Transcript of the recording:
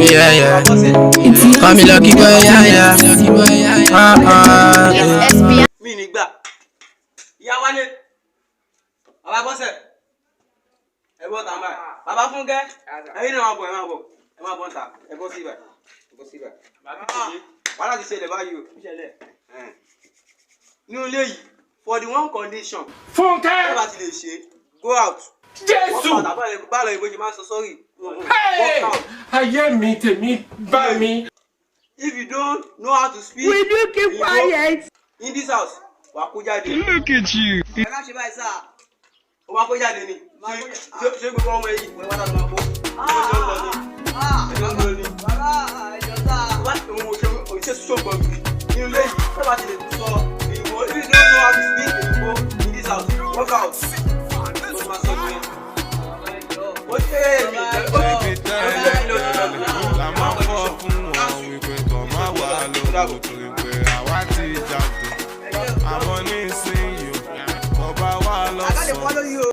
Yeah. Call me lucky boy, yeah. Yeah. Mi nígbà ìyá wálé, bàbá bọ́sẹ̀, ẹ bọ́ tà máa bàbá Fúnkẹ́, ẹ̀yin náà máa bọ̀, ẹ máa bọ̀, ẹ máa bọ̀ ń ta, ẹ bọ́ sí ibà, ẹ bọ́ sí ibà. Wàhálà ti ṣẹlẹ̀ báyìí o. Ẹ̀. Nínú ilé yìí, for the one condition Fúnkẹ́. Ẹ bá ti lè ṣe, go out. Jésù. Báwo ìbò ṣe máa ń sọ sọ́rí? Hey! Walk out. Ayé mi, tèmi bá mi. If you don't know how to speak Will you keep Igbo quiet? in this house, wà á kó jáde. Look at you. Ẹ má ṣe báyìí sáà. Ó máa kó jáde ni. Ṣé gbogbo ọmọ yìí wọ́n wá máa kó? Ẹjọ́ ń lọ ni. Ẹjọ́ ń lọ ni. Bàbá, ẹjọ́ sáà. Wá òun ò ṣe òṣìṣẹ́ ṣọ́gbọ̀n mi nínú ilé yìí. Ṣé bá ti lè sọ Òyìnbó? If you don't know how to speak Òyìnbó in this house, walk out. Ló máa sọ nìyẹn. Ó ṣe é mi ìjẹ́ ó Ibi tẹ́lẹ̀ la máa fọ́ fún wọn wípé kàn má wà lóko torí pé àwa ti jáde. Àmọ́ nísìnyí o, ọba wa I got the lọ́sàn-án. Follow you.